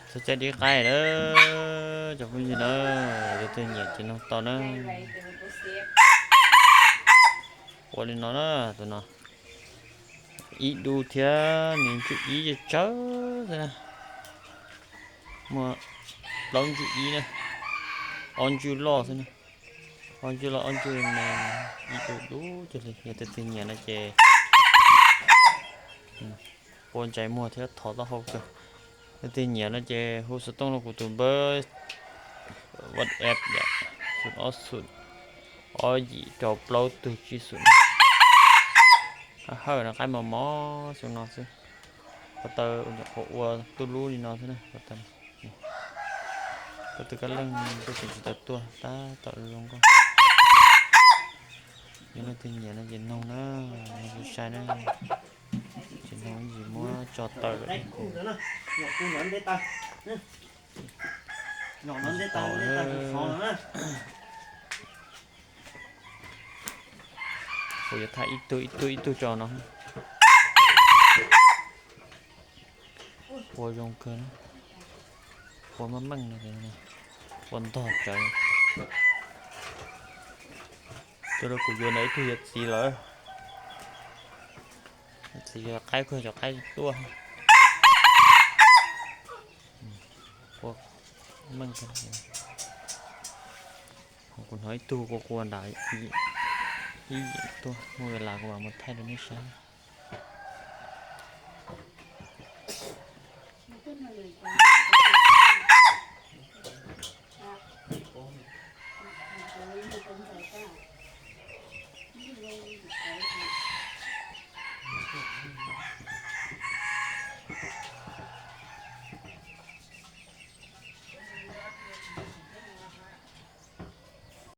Txhob caij dib qaib na, cov phooj ywg na, yog leej twg nyiam ces noog tau na. Ua li no na, tus no ib dub thiab nws ntswj ib tsawg xwb na. Muaj plaub ntswj ib na, ob ntswj loj xwb na. Ob ntswj loj ob ntswj me, ib dub dub cuag li. Yog leej twg nyiam no ces quaj ntsais muag thiab thov taub hau kawg. Leej twg nyiam no ces hu xov tooj rau kuv tus npawb WhatsApp yom, xoom ob xoom ob yim rau plaub tug tsib xoom. Hawj hawj no qaib mos mos xwb no xwb. Ko taw nyuam qhuav ua tuj lub li no xwb na. Ko taw, ko taw kab leej tuaj tseem tsis tau tuaj tab tom zoo nkauj. Yog leej twg nyiam no ces noog na, noog sai sai na. Tsis noog ib ntsis muab tso tawm lawm. Kuv yuav thaij ib tug ib tug ib tug tso no. Ua zoo kawg, ua meej meej no, ua ntog tsawv. Cov rau kuv yuav ntawd ib tug yuav txiv lawm. Txiv yuav qaib kawg, cov qaib tuaj. Ua meej kawg. Kuv hnov ib tug qua qua nram ib yim tuaj, muaj ua li cas kuv mam mus thaij rau nej saib.